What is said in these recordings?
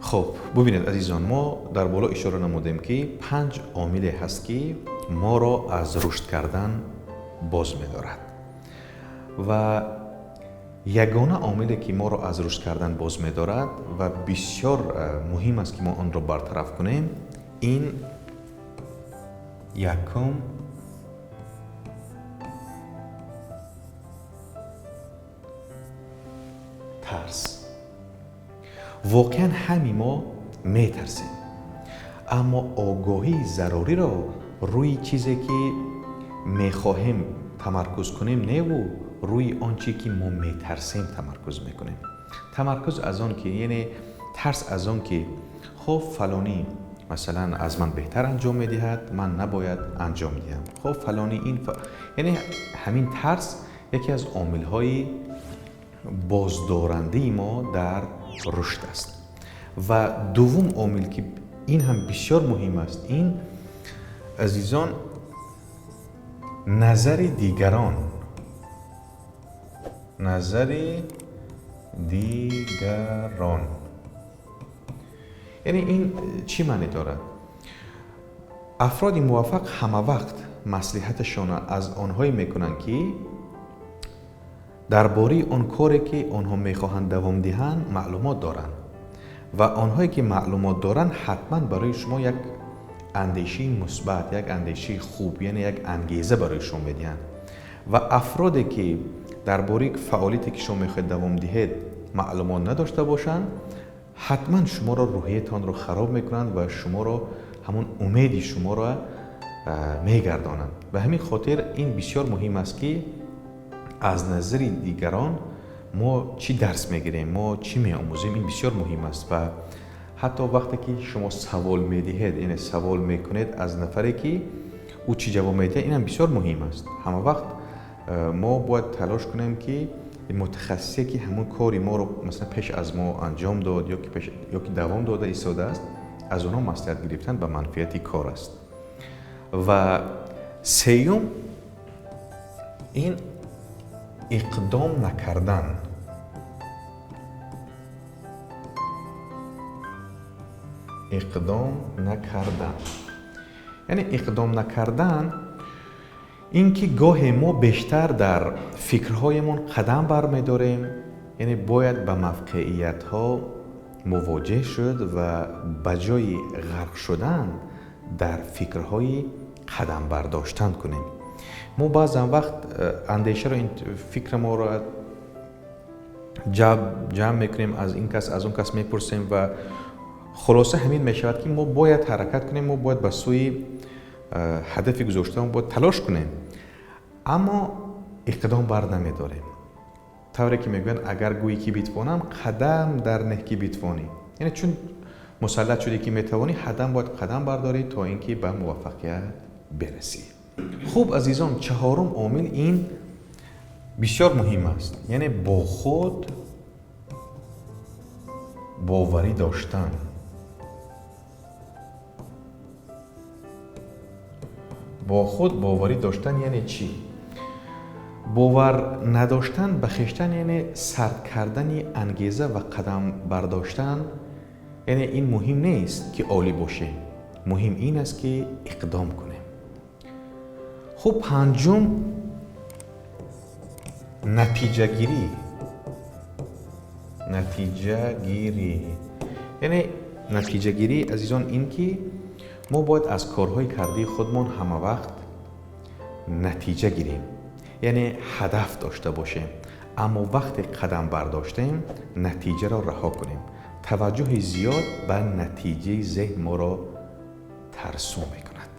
Хуб, бубинед, азизон, мо дар боло ишора намудем, ки панҷ омиле ҳаст, ки моро аз рушд кардан боз медорад, ва ягона омиле, ки моро аз рушд кардан боз медорад ва бисёр муҳим аст, ки мо онро бартараф кунем, ин якум тарс. Воқеан ҳами мо метарсем, аммо огоҳии заруриро рӯи чизе, ки мехоҳем, тамаркуз кунем, неву рӯи он чӣ ки мо метарсем тамаркуз мекунем. Тамаркуз аз он ки, яъне тарс аз он ки хоб фалонӣ, масалан, аз ман беҳтар анҷом медиҳад, ман набояд анҷом диҳам, хоб фалонӣ ин, яъне ҳамин тарс яке аз омилҳои боздорандаи мо дар рушд аст. Ва дуввум омил, ки ин ҳам бисёр муҳим аст, ин, азизон, назари дигарон, назари дигарон. Яъне ин чӣ маъне дорад? Афроди муваффақ ҳама вақт маслиҳаташонро аз онҳое мекунанд, ки дар бораи он коре, ки онҳо мехоҳанд давом диҳанд, маълумот доранд. Ва онҳое, ки маълумот доранд, ҳатман барои шумо як андешаи мусбат, як андешаи хуб, яъне як ангеза барои шумо медиҳанд. Ва афроде, ки дар бораи фаъолияте, ки шумо мехоҳед давом диҳед, маълумот надошта бошанд, ҳатман шуморо, рӯҳиятонро хароб мекунанд ва шуморо, ҳамон умеди шуморо мегардонанд. Ба ҳамин хотир ин бисёр муҳим аст, ки аз назари дигарон мо чӣ дарс мегирем, мо чӣ меомӯзем, ин бисёр муҳим аст. Ва ҳатто вақте ки шумо савол медиҳед, яъне савол мекунед аз нафаре, ки ӯ чӣ ҷавоб медиҳад, инам бисёр муҳим аст. Ҳама вақт мо бояд талош кунем, ки мутахассисе, ки ҳамон кори моро, масалан, пеш аз мо анҷом дод ё ки пеш ё ки давом дода истодааст, аз онҳо маслиҳат гирифтан ба манфиати кор аст. Ва сеюм ин иқдом накардан. Иқдом накардан, яъне иқдом накардан ин ки гоҳе мо бештар дар фикрҳоямон қадам бармедорем, яъне бояд ба мавқеиятҳо мувоҷеҳ шуд ва ба ҷои ғарқ шудан дар фикрҳои қадам бардоштан кунем. Мо баъзан вақт андешаро, фикри моро ҷамъ мекунем, аз ин кас, аз он кас мепурсем ва хулоса ҳамин мешавад, ки мо бояд ҳаракат кунем, мо бояд ба сӯи ҳадафи гузоштаамон бояд талош кунем, аммо иқдом бар намедорем. Тавре ки мегӯянд, агар гӯӣ, ки битвонам, қадам дар неҳ, ки битвонӣ. Яъне чун мусаллат шудӣ, ки метавонӣ, ҳатман бояд қадам бардорӣ, то ин ки ба муваффақият бирасӣ. Хуб, азизон, чаҳорум омил ин бисёр муҳим аст, яъне бо худ боварӣ доштан. Бо худ боварӣ доштан яъне чӣ? Бовар надоштан ба хештан, яъне сард кардани ангеза ва қадам бардоштан. Яъне ин муҳим нест, ки олӣ бошем, муҳим ин аст, ки иқдом кунем. Хуб, панҷум натиҷагирӣ. Натиҷагирӣ, яъне натиҷагирӣ, азизон, ин ки мо бояд аз корҳои кардаи худмон ҳама вақт натиҷа гирем, яъне ҳадаф дошта бошем, аммо вақте қадам бардоштем, натиҷаро раҳо кунем. Таваҷҷӯҳи зиёд ба натиҷаи зеҳн моро тарсу мекунад.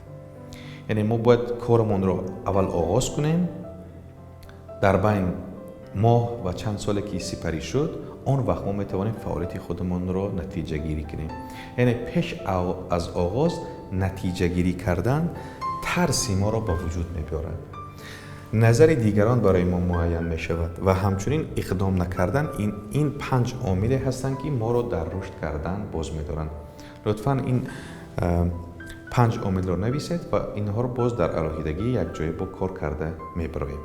Яъне мо бояд корамонро аввал оғоз кунем, дар байн моҳ ва чанд соле ки сипарӣ шуд, он вақт мо метавонем фаъолияти худамонро натиҷагирӣ кунем. Яъне пеш аз оғоз натиҷагирӣ кардан тарси моро ба вуҷуд мебиёрад, назари дигарон барои мо муайян мешавад ва ҳамчунин иқдом накардан. Ин панҷ омиле ҳастанд, ки моро дар рушд кардан боз медоранд. Лутфан ин панҷ омилро нависед ва инҳоро боз дар алоҳидагӣ якҷоя бо кор карда мебароем.